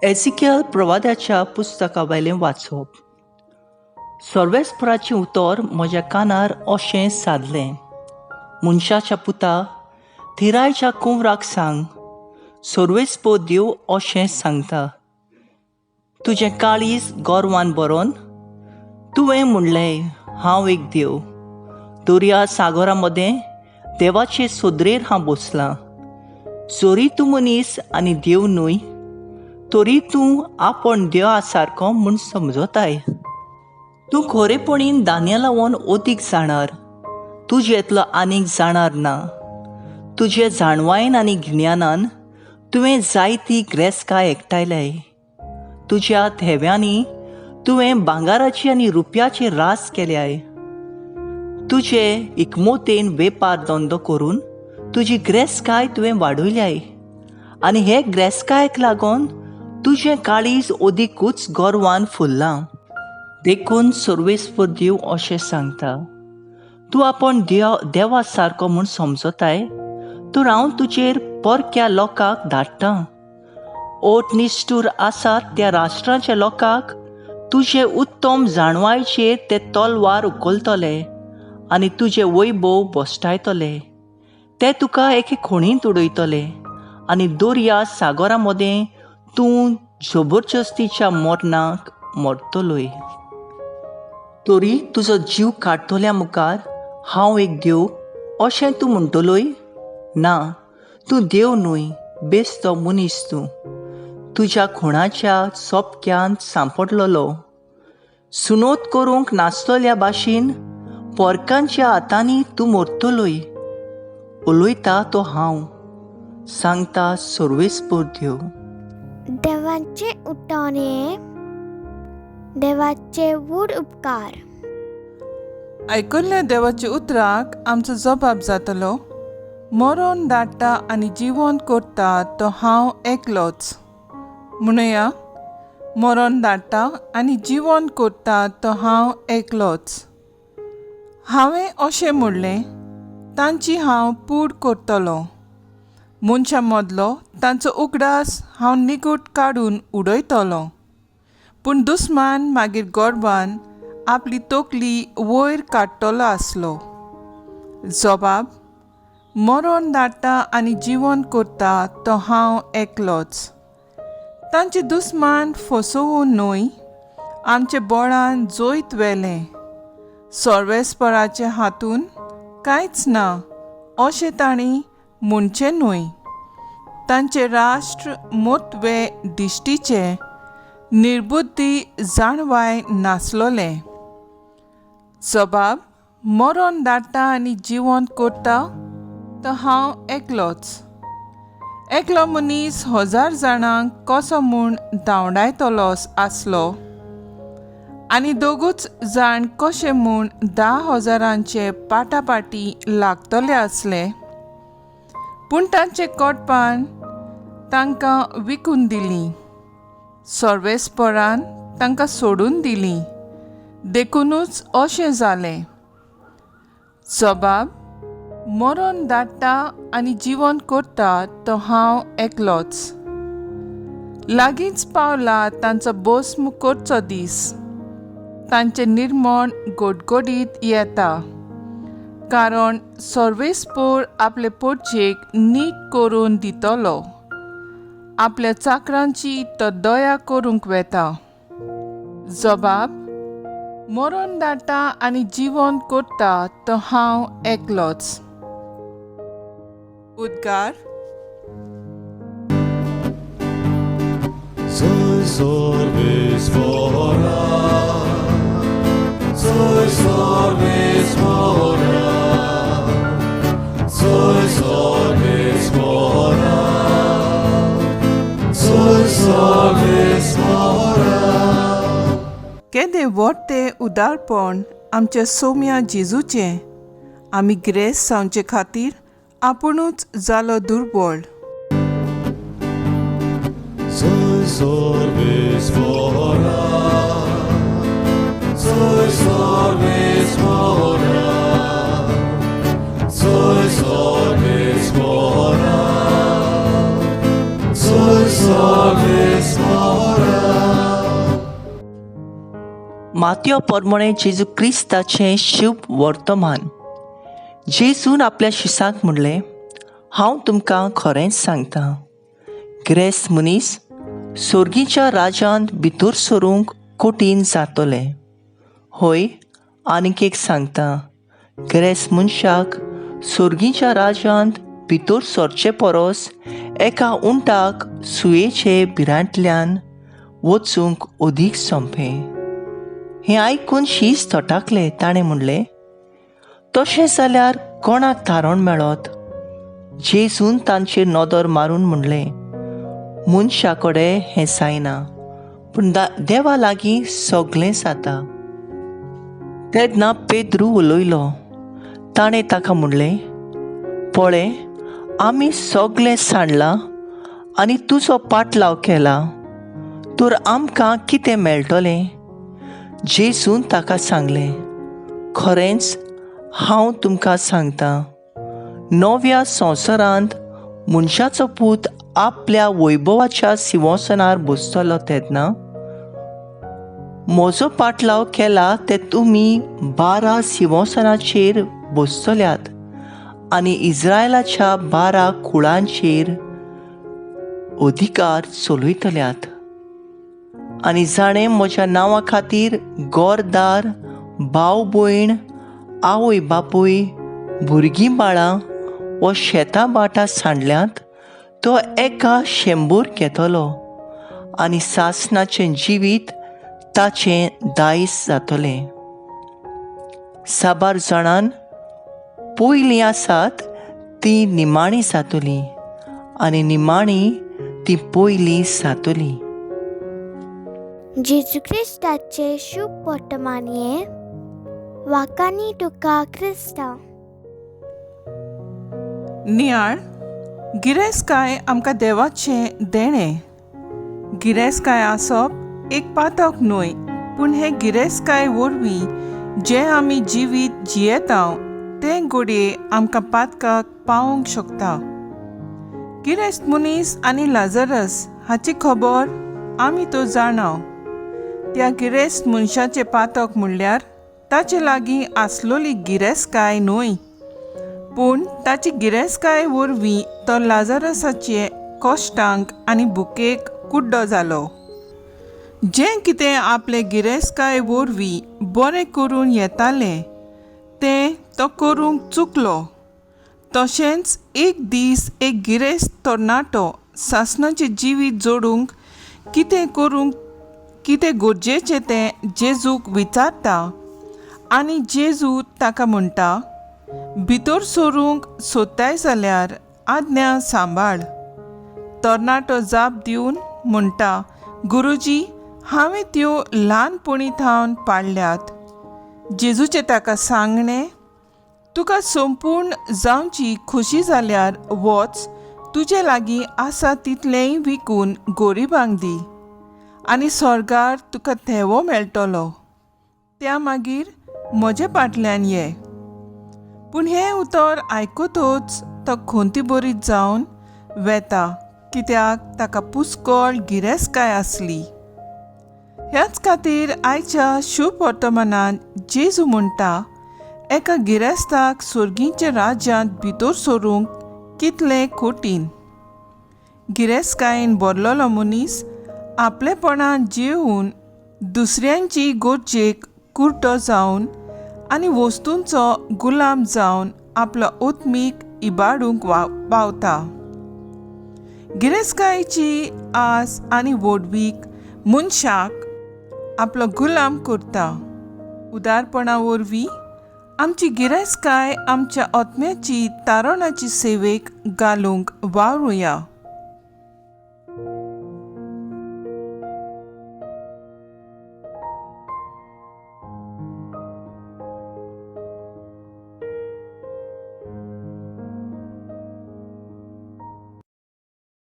एझिकियल प्रवाद्याच्या पुस्तका वयलें वाचप. सर्वेस्पराचें उतर म्हज्या कानार अशें सादलें, मनशाच्या पुता, थिरायच्या कुंवराक सांग, सर्वेस्पर देव अशें सांगता, तुजें काळीज गोरवान बरोवन तुवें म्हणलें, हांव एक देव, दर्या सागरा मदें देवाचे सोदरेर हांव बसलां. जरी तूं मनीस आनी देव न्हय, तरी तूं आपूण देवा सारको म्हूण समजताय. तूं खरेपणीन दानियेलावन अदीक जाणार, तुजेंतलो आनीक जाणार ना. तुजे जाणवायेन आनी गिन्यानान तुवें जायती ग्रेस्काय एकठांयल्याय. तुज्या थेव्यांनी तुवें भांगाराची आनी रुपयाची रास केल्याय. तुजे इकमोतेन वेपार धंदो करून तुजी ग्रेस्काय तुवें वाडयल्याय आनी हे ग्रेस्कायक लागून तुजें काळीज अदिकूच गोरवान फुल्लां. देखून सर्वेस्पर देव अशें सांगता, तूं आपूण देवा सारको म्हूण समजताय, तर हांव तुजेर परक्या लोकांक धाडटां. ओट निश्ठूर आसात त्या राष्ट्रांच्या लोकांक तुजे उत्तम जाणवायचेर ते तलवार उखलतले आनी तुजे वैभव भश्टायतले. ते तुका एके खणींत उडयतले आनी दर्या सागरा मदें तूं जबरदस्तीच्या मरणाक मरतलोय. तरी तुजो जीव काडटल्या मुखार हांव एक देव अशें तूं म्हणटलोय? ना, तूं देव न्हय, बेस्तो मनीस तूं. तुज्या खुणाच्या सोपक्यांत सांपडलेलो, सुनोत करूंक नासतल्या भाशेन पोरकांच्या हातांनी तूं मरतलोय. उलयता तो हांव, सांगता सर्वेस्पर देव. देवाचे उठाणे, देवाचे व्हड उपकार. आयकल्ल्या देवाच्या उतराक आमचो जबाब जातलो, मरोन धाडटा आनी जिवन करता तो हांव एकलोच. म्हणुया, मरोन धाडटा आनी जिवन करता तो हांव एकलोच. हांवें अशें म्हणलें, तांची हांव पूड करतलो, मनशां मदलो तांचो उगडास हांव निगूट काडून उडयतलो. पूण दुस्मान मागीर गोरवान आपली तकली वयर काडटलो आसलो. जबाब, मरोन धाडटा आनी जिवन करता तो हांव एकलोच. तांचे दुस्मान फसोवून न्हय, आमचे बळान जैत व्हेलें. सर्वेस्पराच्या हातून कांयच ना अशें तांणी म्हणचें न्हय. तांचें राष्ट्र मोटवे दिश्टीचें, निर्बुद्धी जाणवाय नासलोलें. जबाब, मरोन धाडटा आनी जिवन करता तो हांव एकलोच. एकलो मनीस 1000 जाणांक कसो म्हूण धांवडायतलो आसलो आनी दोगूच जाण कशें म्हूण 10,000 पाटापाटी लागतले आसले. पूण तांचे कोटपान तांकां विकून दिलीं, सर्वेस्परान तांकां सोडून दिलीं, देखुनूच अशें जालें. जबाब, मरोन धाडटा आनी जिवन करता तो हांव एकलोच. लागींच पावला तांचो भस्म करचो दीस, तांचें निर्मण गोडगोडीत येता, कारण सर्वेस्पर आपले पोटजेक नीट करून दितलो, आपल्या चाकरांची तो दया करूंक वेता. जबाब, मरोन धाडटा आनी जिवन करता तो हांव एकलोच. उद्गार. केदें व्हड तें उदारपण आमच्या सोम्या जेजूचें, आमी ग्रेस जावचे खातीर आपुणूच जालो दुर्बळ. Soy मातयो परमणे जेजू क्रिस्ताचें शुभ वर्तमान. जेजून आपल्या शिसांक म्हणलें, हांव तुमकां खरेंच सांगता, गिरेस्त मनीस सोर्गीच्या राज्यांत भितर सरूंक कठीण जातलें. हय, आनीक एक सांगता, गिरेस्त मनशाक सोर्गीच्या राज्यांत भितर सरचे परस एका उंटाक सुयेचे भिरांतल्यान वचूंक अदीक सोंपें. हें आयकून शीस थटाकले. ताणें म्हणलें, तशें जाल्यार कोणाक थारण मेळत? जेजून तांचेर नदर मारून म्हणलें, मनशा कडेन हें जायना, पूण देवा लागीं सगळें जाता. तेन्ना पेद्रू उलयलो. ताणें ताका म्हणलें, पळय, आमी सगळें सांडलां आनी तुजो पाटलाव केला, तर आमकां कितें मेळटलें? जेजून ताका सांगलें, खरेंच हांव तुमकां सांगता, नव्या संवसारांत मनशाचो पूत आपल्या वैभवाच्या सिंवासनार बसतलो तेन्ना म्हजो पाटलाव केला ते तुमी 12 सिंवासनाचेर बसतल्यात आनी इस्रायलाच्या 12 कुळांचेर अधिकार चलयतल्यात. आनी जाणें म्हज्या नांवा खातीर घरदार, भाव भयण, आवय बापूय, भुरगीं बाळां वा शेतां भाटां सांडल्यांत तो एका 100 घेतलो आनी सासणाचें जिवीत ताचें दायज जातलें. साबार जाणान पयलीं आसात ती निमाणी जातली आनी निमाणी ती पयलीं जातली. जेजू क्रिस्ताचें शुभ वर्तमान हें वाकानी तुका क्रिस्ता. नियाळ गिरेस्तकाय आमकां देवाचें देणें. गिरेस्तकाय आसप एक पातक न्हय, पूण हें गिरेस्तकाय वरवीं जें आमी जिवीत जियेता तें घडये आमकां पातकाक पावोवंक शकता. गिरेस्त मनीस आनी लाजरस हाची खबर आमी तो जाणा. त्या गिरेस्त मनशाचें पातक म्हणल्यार ताचे लागीं आसलोली गिरेस्तकाय न्हय, पूण ताची गिरेस्तकाय वरवीं तो लाजरसाचे कश्टांक आनी भुकेक कुड्डो जालो. जें कितें आपले गिरेस्तकाय वरवीं बरें करून येतालें तें तो करूंक चुकलो. तशेंच एक दीस एक गिरेस्त तरणाटो सासणाचें जिवीत जोडूंक कितें करूंक कितें गरजेचें तें जेजूक विचारता आनी जेजू ताका म्हणटा, भितर सरूंक सोदताय जाल्यार आज्ञा सांबाळ. तरणाटो जाप दिवन म्हणटा, गुरुजी, हांवें त्यो ल्हानपणी थावन पाळल्यात. जेजूचें ताका सांगणें, तुका संपूर्ण जावची खोशी जाल्यार वच, तुजे लागीं आसा तितलेंय विकून गरिबांक दी आनी स्वर्गार तुका थेवो मेळटलो. त्या मागीर म्हजे फाटल्यान ये. पूण हें उतर आयकतच तो खंती बरीत जावन वेता, कित्याक ताका पुस्कळ गिरेस्तकाय आसली. ह्याच खातीर आयच्या शुभ वर्तमानांत जेजू म्हणटा, एका गिरेस्ताक सोर्गींच्या राज्यांत भितर सरूंक कितलें कठीण. गिरेस्तकायेन भरलेलो मनीस आपलेपणान जेवन दुसऱ्यांची गरजेक कुर्टो जावन आनी वस्तूंचो गुलाम जावन आपलो आत्मीक इबाडूंक पावता. गिरेस्तकायेची आस आनी व्हडवीक मनशाक आपलो गुलाम करता. उदारपणा वरवीं आमची गिरेस्तकाय आमच्या आत्म्याची तारणाची सेवेक घालूंक वावरुया.